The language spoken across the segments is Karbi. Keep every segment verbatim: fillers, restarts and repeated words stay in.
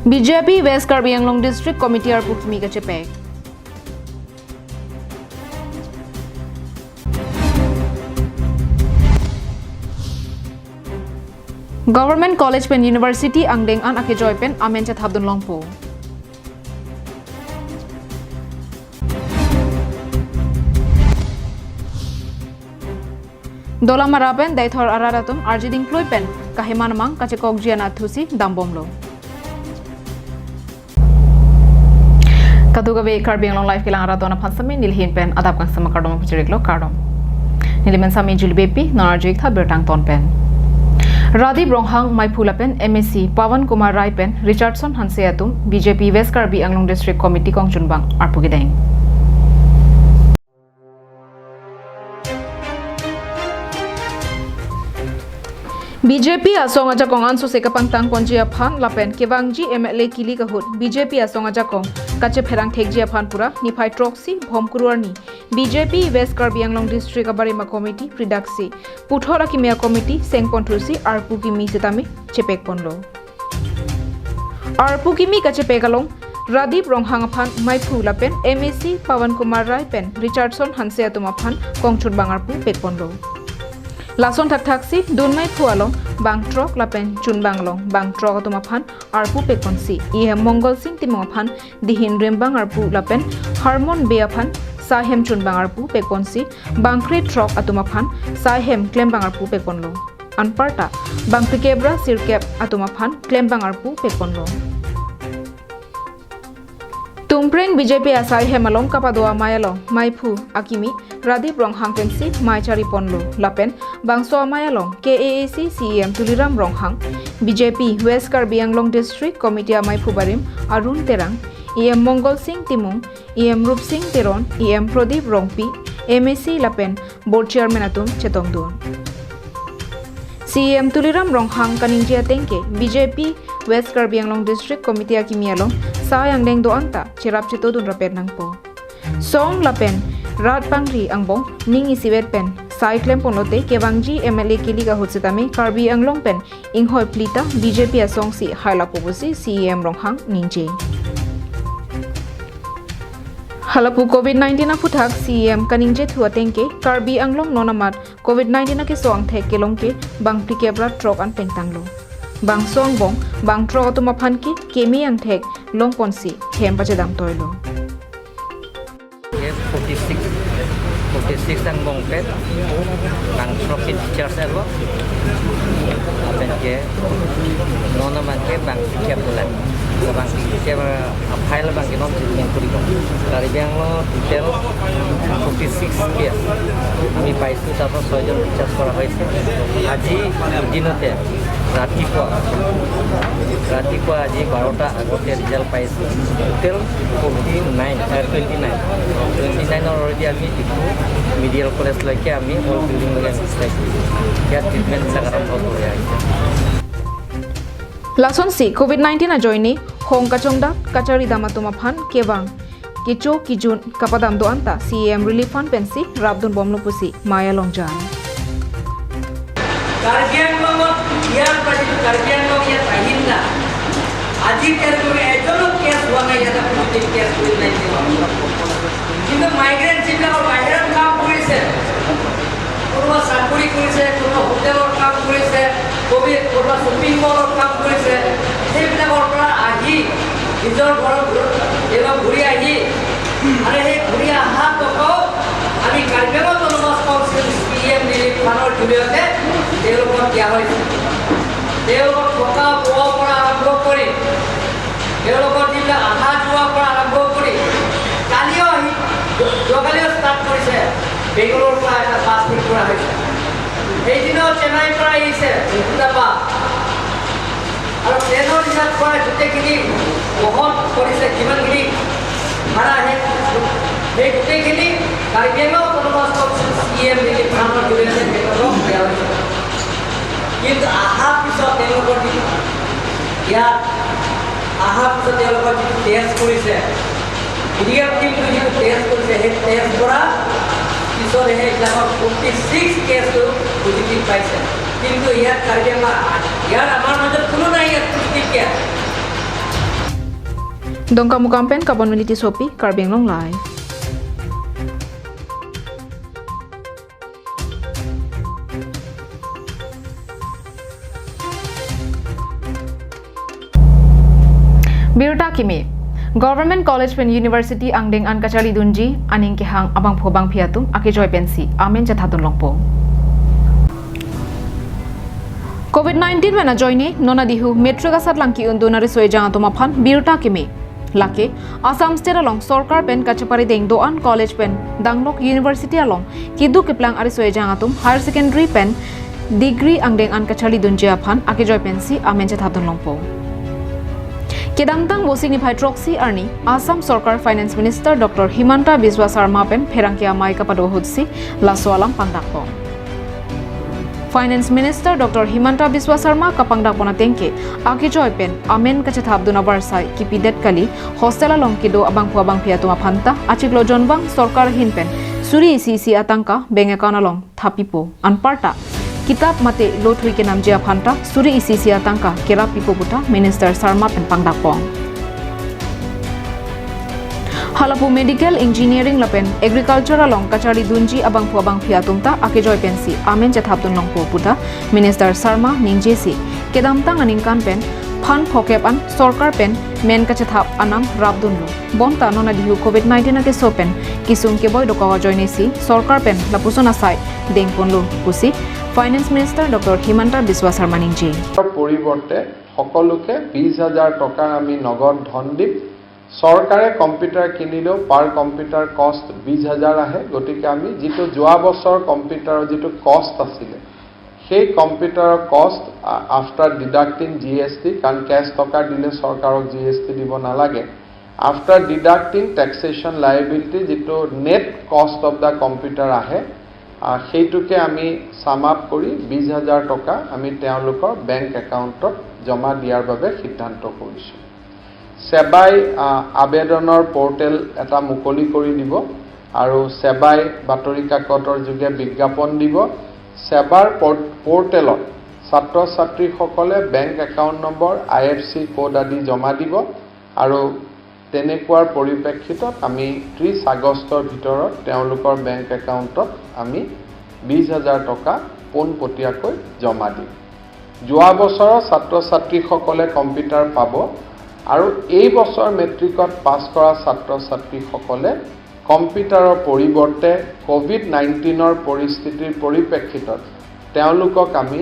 B J P West Karbi Anglong District Committee arpu kimi kachepek. Government College pen University angdeng an akejoi pen amen chethapdun longpo. Dolamara pen Deithor arat atum arjiding plui pen kaheman amang kachekokji an athusi dambomlo. Kadokave Karbi Anglong Live kelang arat don aphan sami nelihin pen adap kangsam akardom puchiriklo, kardom. Nelimen sami Julie Beypi, non arju-ik tha birta angton pen. Radip Ronghang maiphu lapen M A C Pawan Kumar Rai pen Richardson Hanse atum B J P West Karbi Anglong District Committee kongchunbang arpu kedeng. B J P asong ajakong ansose kapangtang ponji aphan lapen kevangji M L A kilik ahut B J P asong ajakong kachepherang thekji aphan pura niphai throksi Bhomkuru arni B J P West Karbi Anglong District abarima committee pridaksi puthot akimi a-committee sengponthusi arpu kimi sitame chepekponlo. Arpu kimi kachepek along Radip Ronghang aphan maiphu lapen M A C Pawan Kumar Rai pen Richardson Hanse atum aphan kongchunbang arpu pekponlo. Lason thakthaksi dun maiphu along bang throk lapen chunbang along bang throk atum aphan arpu pekponsi E M Mongol Sing Timung aphan dihin rimbang arpu lapen Harmon Bey aphan saihem chunbang arpu pekponsi bangkre throk atum aphan saihem klembang arpu pekponlo. Anparta bangkre kep ra sirkep atum aphan klembang arpu pekponlo. Tumpreng B J P asaihem along kapado amei along maiphu akimi Radip Ronghang pensi mei chariponlo lapen bangso amei along K A A C C E M Tuliram Ronghang, B J P West Karbi Anglong District Committee amaiphu barim Arun Terang, E M Mongol Sing Timung, E M Rupsing Teron, E M Pradip Rongpi, M A C lapen Board Chairman atum chetongdun. C E M Tuliram Ronghang kaningje ateng ke B J P West Karbi Anglong District Committee akimi along sai angdeng do-an ta cherap chetodun rapet nangpo. Song lapen rat pangri angbong ning isivet pen sai klemponlote kevangji M L A kilik ahut sitame Karbi Anglong pen inghoi phli ta B J P asongsi hai lapu pusi C E M Ronghang ningje. Halapu covid nineteen aphuthak C E M kaningjethu ateng ke Karbi Anglong non amat covid nineteen akeso angthek kelong ke bangphli kep ra throk an pengtanglo. Bangso angbong bang throk atum aphan ke keme angthek longponsi hem pachedam toilo. Yes, forty-six, forty-six angbong pen bang throk ke teachers elo. Lapen ke non amat ke bangphli kep bulan. Bangphli kep, uh, a-file bangke non treatment kori ko. Karbi Anglong total forty-six case. Ami পাইছো, তারপর ছয়জন ডিসচার্জ করা হয়েছে। আজি দিনতে ৰাতিপুৱা, ৰাতিপুৱা আজি বাৰটা আগতে ৰিজাল্ট পাইছো। Total forty nine, twenty nine, টুৱেণ্টি নাইনৰ অলৰেডি আমি ডিফু মেডিকেল কলেজলৈকে আমি অল বিল্ডিংলৈকে আমি চাইছো। ইয়াত ট্ৰিটমেণ্টবিলাক আৰম্ভ কৰি আহিছে। Lasonsi covid nineteen ajoine hong kachongdak kachari dam atum aphan kevang kecho kejun kapadam do-an ta C E M Relief Fund pensi rapdunbomlo pusi mei along jan. Karbi আংলঙত ইয়াৰ পৰা যিটো কাৰ্বি আংলং ইয়াত আহিল না, আজি তেওঁলোকে এজনো কেছ হোৱা নাই ইয়াতে পজিটিভ কেছ কভিড নাইণ্টিনৰ। কিন্তু মাইগ্ৰেণ্ট যিবিলাকৰ বাহিৰত কাম কৰিছে, কোনোবা চাকৰি কৰিছে, কোনোবা হোটেলৰ কাম কৰিছে, কবি-, কোনোবা শ্বপিং মলৰ কাম কৰিছে, সেইবিলাকৰ পৰা আহি নিজৰ ঘৰত ঘূ-, এইবাৰ ঘূৰি আহি, মানে সেই ঘূৰি অহা টকাও আমি Karbi Anglong autonomous council C M relief ফাণ্ডৰ জৰিয়তে তেওঁলোকক দিয়া হৈছে। তেওঁলোকক থকা বোৱাৰ পৰা আৰম্ভ কৰি তেওঁলোকৰ যিবিলাক অহা যোৱাৰ পৰা আৰম্ভ কৰি কালিও আহি, যোৱাকালিও ষ্টাৰ্ট কৰিছে, বেংগলোৰৰ পৰা এটা বাছ ঠিক কৰা হৈছে। সেইদিনাও চেন্নাইৰ পৰা আহিছে দুটা বাছ। আৰু ট্ৰেইনৰ দিনত প্ৰায় গোটেইখিনি বহন কৰিছে, যিমানখিনি ভাড়া আহে, সেই গোটেইখিনি Karbi Anglong autonomous council C M relief ফাণ্ডৰ জৰিয়তে তেওঁলোকক দিয়া হৈছে। কিন্তু অহাৰ পিছত তেওঁলোকৰ যিটো ইয়াত অহাৰ পিছত তেওঁলোকৰ যিটো টেষ্ট কৰিছে, মেডিকেল টিমটো যিটো টেষ্ট কৰিছে, সেই টেষ্ট কৰা পিছত সেইবিলাকৰ ফৰ্টি ছিক্স কেছটো পজিটিভ পাইছে। কিন্তু ইয়াত কাৰ্বি আংলং, ইয়াত আমাৰ মাজত কোনো নাই ইয়াত positive case. Dongkamukam pen Kabonmili Tissopi, Karbi Anglong Live. Birta keme. Government College pen University angdeng an kacharlidunji aning kehang abangphu abangphi atum akejoi pensi amen chethapdun longpo. Covid nineteen pen ajoine non adihu matric asatlang ki-undun ariso ejang atum aphan birta keme. Lake, Assam State along sorkar pen kacheparideng do-an college pen danglok university along keduk keplang ariso ejang atum higher secondary pen degree angdeng an kacharlidunji aphan akejoi pensi amen chethapdun longpo. Kedamtang Vosik niphai throksi arni Assam sorkar Finance Minister Doctor Himanta Biswa Sarma pen pherangke amei kapado ahutsi laso alam pangdakpo. Finance Minister Doctor Himanta Biswa Sarma kapangdakpon ateng ke, akejoi pen amen kachethapdun avarsai kipidet kali, hostel along kedo abangphu abangphi atum aphanta achiklo jonvang sorkar ahin pen suri isi isi atangka bank account along thappipo. Anparta kitap mate lothui kenamji aphanta suri isi isi atangka kerappipo puta Minister Sarma pen pangdakpon. Halapu medical, engineering lapen agriculture along kacharlidunji abangphu abangphi atum ta akejoi pensi amen chethapdun longpo puta Minister Sarma ningjesi, kedamtang aningkan pen phan phokep an sorkar pen men kachethap anam rapdunlo. Bonta non adihu Covid nineteen akeso pen kesung keboi dokok ajoinesi sorkar pen lapuson asai dengponlo pusi Finance Minister Doctor Himanta Biswa Sarma ningje. পৰিৱৰ্তে সকলোকে বিশ হাজাৰ টকাৰ আমি নগদ ধন দিম। চৰকাৰে কম্পিউটাৰ কিনিলেও per computer cost বিশ হাজাৰ আহে। গতিকে আমি যিটো যোৱা বছৰ কম্পিউটাৰৰ যিটো কষ্ট আছিলে, সেই কম্পিউটাৰৰ কষ্ট, আ, after deducting জি এছ টি, কাৰণ কেছ টকা দিলে চৰকাৰক জি এছ টি দিব নালাগে, after deducting taxation liability যিটো net cost of the computer আহে, আ, সেইটোকে আমি ছাম আপ কৰি বিশ হাজাৰ টকা আমি তেওঁলোকৰ বেংক একাউণ্টত জমা দিয়াৰ বাবে সিদ্ধান্ত কৰিছোঁ। ছেবাই, আ, আবেদনৰ পৰ্টেল এটা মুকলি কৰি দিব আৰু ছেবাই বাতৰি কাকতৰ যোগে বিজ্ঞাপন দিব। ছেবাৰ পৰ্ট-, পৰ্টেলত ছাত্ৰ ছাত্ৰীসকলে bank account number, I F C code আদি জমা দিব আৰু তেনেকুৱাৰ পৰিপ্ৰেক্ষিতত আমি ত্ৰিশ আগষ্টৰ ভিতৰত তেওঁলোকৰ বেংক একাউণ্টত আমি বিশ হাজাৰ টকা পোনপটীয়াকৈ জমা দিম। যোৱা বছৰৰ ছাত্ৰ ছাত্ৰীসকলে কম্পিউটাৰ পাব আৰু এই বছৰ মেট্ৰিকত পাছ কৰা ছাত্ৰ ছাত্ৰীসকলে কম্পিউটাৰৰ পৰিৱৰ্তে কোভিড নাইণ্টিনৰ পৰিস্থিতিৰ পৰিপ্ৰেক্ষিতত তেওঁলোকক আমি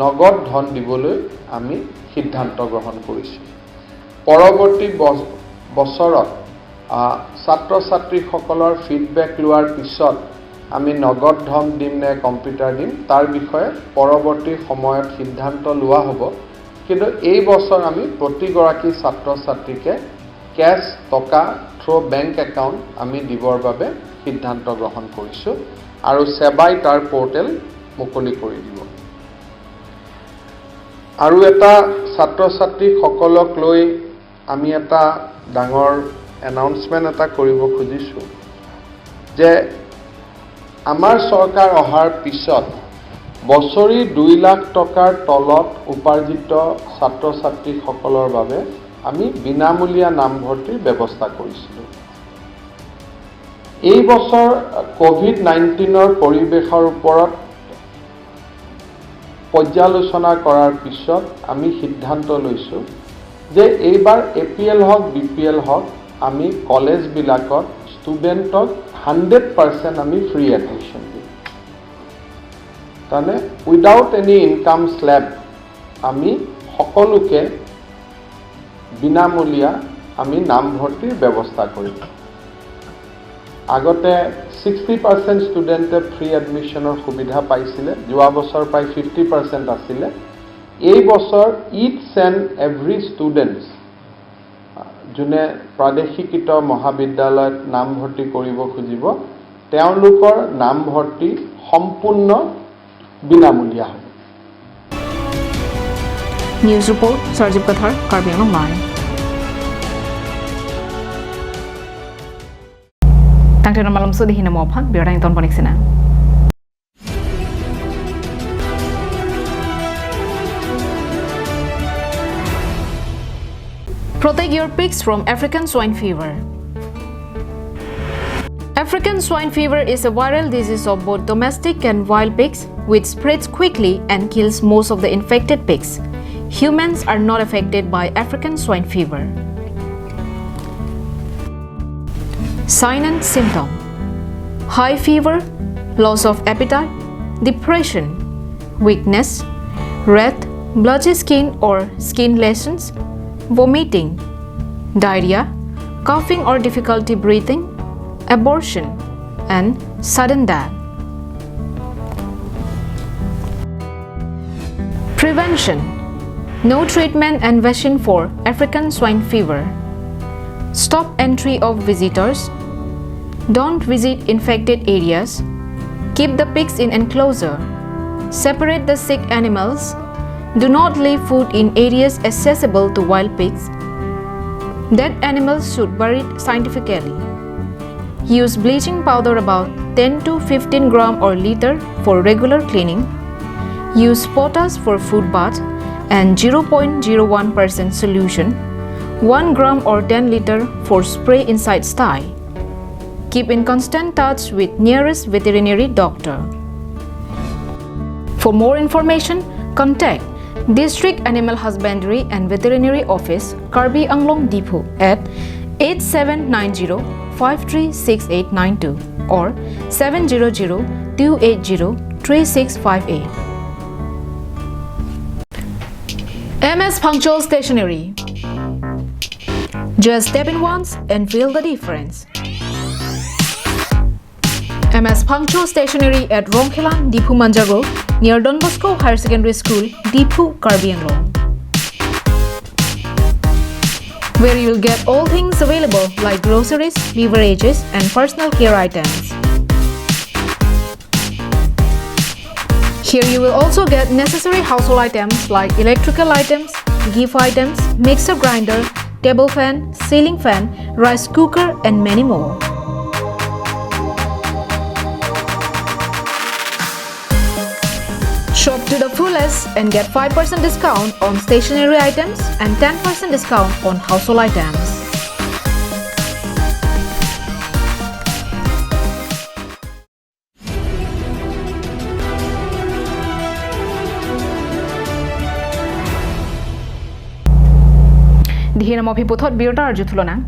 নগদ ধন দিবলৈ আমি সিদ্ধান্ত গ্ৰহণ কৰিছোঁ। পৰৱৰ্তী বছ-, বছৰত, আ, ছাত্ৰ ছাত্ৰীসকলৰ ফিডবেক লোৱাৰ পিছত আমি নগদ ধন দিম নে কম্পিউটাৰ দিম, তাৰ বিষয়ে পৰৱৰ্তী সময়ত সিদ্ধান্ত লোৱা হ'ব। কিন্তু এই বছৰ আমি প্ৰতিগৰাকী ছাত্ৰ ছাত্ৰীকে কেছ টকা থ্ৰ' বেংক একাউণ্ট আমি দিবৰ বাবে সিদ্ধান্ত গ্ৰহণ কৰিছোঁ আৰু ছেবাই তাৰ পৰ্টেল মুকলি কৰি দিব। আৰু এটা ছাত্ৰ ছাত্ৰীসকলক লৈ আমি এটা ডাঙৰ এনাউন্সমেণ্ট এটা কৰিব খুজিছোঁ যে আমাৰ চৰকাৰ অহাৰ পিছত বছৰি দুই লাখ টকাৰ তলত উপাৰ্জিত ছাত্ৰ ছাত্ৰীসকলৰ বাবে আমি বিনামূলীয়া নামভৰ্তিৰ ব্যৱস্থা কৰিছিলোঁ। এই বছৰ কোভিড নাইণ্টিনৰ পৰিৱেশৰ ওপৰত পৰ্যালোচনা কৰাৰ পিছত আমি সিদ্ধান্ত লৈছোঁ যে এইবাৰ এ পি এল হওক, বি পি এল হওক, আমি কলেজবিলাকত ষ্টুডেণ্টক হাণ্ড্ৰেড পাৰ্চেণ্ট আমি ফ্ৰী এডমিশ্যন দিম। তাৰমানে উইডাউট এনি ইনকাম শ্লেব আমি সকলোকে বিনামূলীয়া আমি নামভৰ্তিৰ ব্যৱস্থা কৰিম। আগতে ছিক্সটি পাৰ্চেণ্ট ষ্টুডেণ্টে ফ্ৰী এডমিশ্যনৰ সুবিধা পাইছিলে, যোৱা বছৰ প্ৰায় ফিফটি পাৰ্চেণ্ট আছিলে। এই বছৰ ইটছ এণ্ড এভৰি ষ্টুডেণ্টছ, যোনে প্ৰাদেশিকৃত মহাবিদ্যালয়ত নামভৰ্তি কৰিব খুজিব, তেওঁলোকৰ নামভৰ্তি সম্পূৰ্ণ বিনামূলীয়া হ'ব। News report, Sarjib Kathar, Karbi Anglong Live. Tangte non malom sudi hinamo aphan, biar dang ton panik sina. Protect your pigs from African swine fever. African swine fever is a viral disease of both domestic and wild pigs, which spreads quickly and kills most of the infected pigs. Humans are not affected by African swine fever. Sign and symptom: high fever, loss of appetite, depression, weakness, red, blotchy skin or skin lesions, vomiting, diarrhea, coughing or difficulty breathing, abortion, and sudden death. Prevention: no treatment and vaccine for African swine fever. Stop entry of visitors. Don't visit infected areas. Keep the pigs in enclosure. Separate the sick animals. Do not leave food in areas accessible to wild pigs. Dead animals should buried scientifically. Use bleaching powder about ten to fifteen gram or liter for regular cleaning. Use potash for food bath and zero point zero one percent solution, one gram or ten liter for spray inside sty. Keep in constant touch with nearest veterinary doctor. For more information, contact District Animal Husbandry and Veterinary Office, Karbi Anglong, Diphu at eight seven nine zero five three six eight nine two or seven zero zero two eight zero three six five eight. M S Phangcho Stationery. Just step in once and feel the difference. M S Phangcho Stationery at Rongkhelan, Diphu Manja Road, near Don Bosco Higher Secondary School, Diphu, Karbi Anglong, where you will get all things available like groceries, beverages, and personal care items. Here you will also get necessary household items like electrical items, gift items, mixer grinder, table fan, ceiling fan, rice cooker, and many more. Shop to the fullest and get five percent discount on stationery items and ten percent discount on household items. Dihinam aphi puthot birta arju thulonang.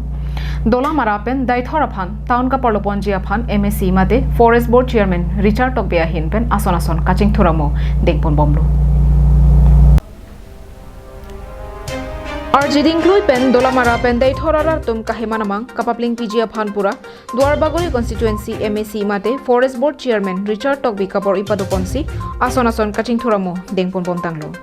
Dolamara pen Deithor aphan town kaparlo ponji aphan M A C mate Forest Board Chairman Richard Tokbi ahin pen ason ason kachingthuramo dengponbomlo. Arjiding klui pen Dolamara pen Deithor arat atum kaheman amang kapapling piji aphan pura Duar Bagori constituency M A C mate Forest Board Chairman Richard Tokbi kapor-i padoponsi ason ason kachingthuramo dengponbomtanglo.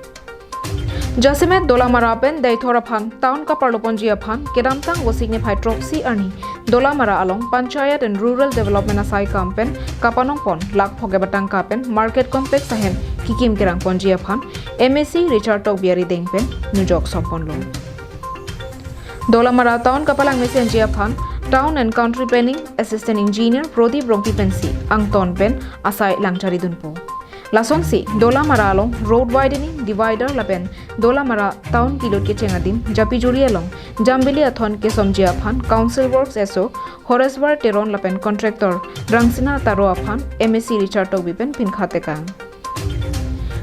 Jasemet Dolamara pen Deithor aphan town kaparlo ponji aphan kedamtang Vosik niphai throksi arni Dolamara along Panchayat and Rural Development asai kam pen kapanongpon lakh phokep atangka pen market complex ahem kikim kerang ponji aphan M A C Richard Tokbi arideng pen nujok somponlo. Dolamara town kapalang mesenji aphan Town and Country Planning Assistant Engineer Prodip Rongpi pensi angton pen asai langcharidunpo. Lasonsi Dolamara along road widening, divider lapen Dolamara town kilut kecheng adim Japijuri along Jambili athon kesomji aphan Council Works S O Horeswar Teron lapen contractor Rangsina Taro aphan M A C Richard Tokbi pen pinkha tekang.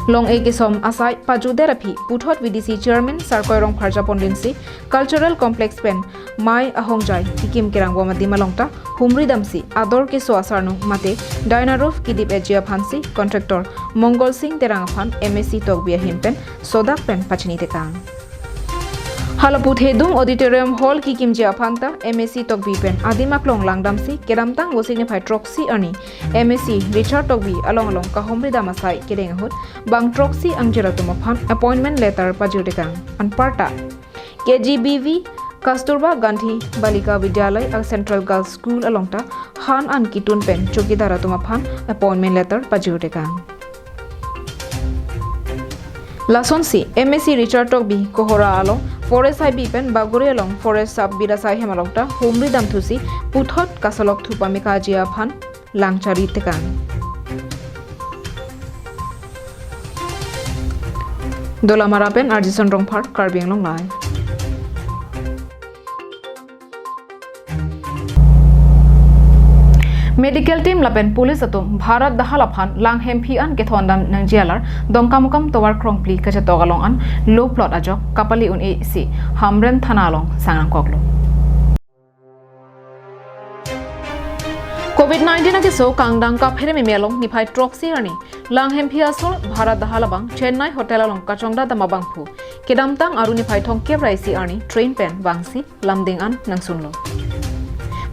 Long-e kesom asai pajudet aphi puthot V D C Chairman Sarkoi Rongphar japon dinsi Cultural Complex pen mei ahongjai kikim kerangbom adim along ta humri damsi ador keso asarnung mate Dynaroof kidip-etji aphansi contractor Mongol Singh Terang aphan M A C Tokbi ahin pen sodak pen pachini tekang. Hala puthedung Auditorium Hall kikimji aphan ta M A C Tokbi pen adim aklong langdamsi kedamtang Vosik niphai throksi arni M A C Richard Tokbi along along kahumri dam asai kedeng ahut bang throksi angjir atum aphan appointment letter pajir tekang. Anparta K G B V Kasturba Gandhi Balika Vidyalaya Central Girls School along ta han an kitun pen chowkidar atum aphan appointment letter pajir tekang. Lasonsi M A C Richard Tokbi Kohora along Forest Highway pen Bagori along Forest Sub Bidasai hem along ta humri damthusi puthot kasolok thu pamekaji aphan langchari tekang. Dolamara pen Arjison Rongphar, Karbi Anglong Live. Medical team lapen police atum Bharat Dahal aphan lang hemphi an kethondam nangji alar Dongkamukam tovar krongphli kachetok along an loplot ajok kapale un-e si Hamren thana along sang nangkoklo. Covid nineteen akeso kangdang kaphere meme along niphai throksi arni lang hemphi asor Bharat Dahal abang Chennai hotel along kachongdat dam abangphu kedamtang Aru niphai thomkep ra isi arni train pen vangsi Lumding an nangsunlo.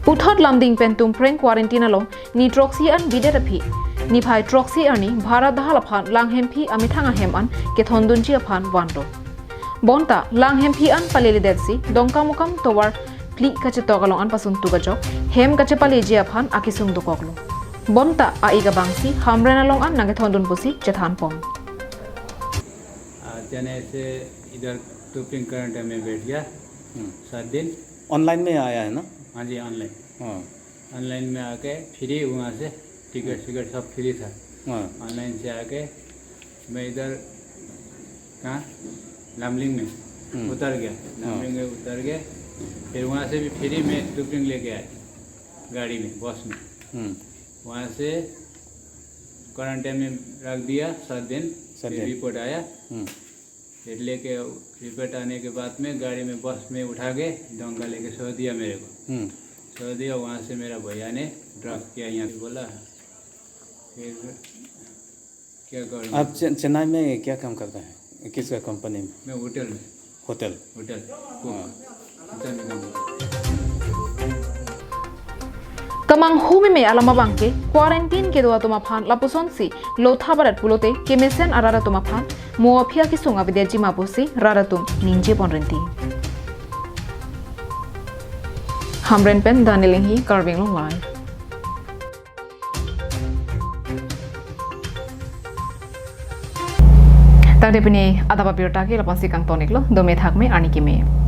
Puthot Lumding pen Tumpreng quarantine along ni throksi an bidet aphi niphai throksi arni Bharat Dahal aphan lang hemphi amethang ahem an kethondunji aphan vanlo. Bonta lang hemphi an paleledet si Dongkamukam tovar phli kachetok along an pasun tuk ajok hem kachepaleji aphan akesung dokoklo. Bonta a-ik abangsi Hamren along an nangkethondun pusi chethanpon. अचानक से इधर टूपिंग करंट में बैठ गया। सात दिन। ऑनलाइन में आया है ना? हाँ जी, ऑनलाइन। हाँ। ऑनलाइन में आके फ्री, वहाँ से टिकट सिकट सब फ्री था। हाँ। ऑनलाइन से आके मैं इधर कहाँ, लामलिंग में उतर गया। लामलिंग में उतर गया। फिर वहाँ से भी फ्री में टूपिंग लेके आया, गाड़ी में, बस में। हम्म। वहाँ से क्वारंटाइन में रख दिया सात दिन। सात फिर दिन। रिपोर्ट आया। हम्म। फिर लेके, रिपोर्ट आने के बाद में गाड़ी में, बस में उठा के डोंका लेके छोड़ दिया मेरे को। हम्म। छोड़ दिया, वहाँ से मेरा भैया ने ड्रॉप किया यहाँ पे, बोला। फिर क्या करूँ? आप चे- चेन्नई में क्या काम करता है, किसका कंपनी में? मैं होटल में, होटल। होटल। हाँ। होटल में काम करता हूँ। Kemanghu meme alam abangke quarantine kedo atum aphan lapusonsi lotha barat pulote kemesen arat atum aphan mo aphi akesung avedetji ma pusi rat atum ningjepon rinti. Hamren pen Daniel Inghi, Karbi Anglong Live. Tangte pini adap abirta ke lapu-ansi kangton-iklo, dome thakme arni keme.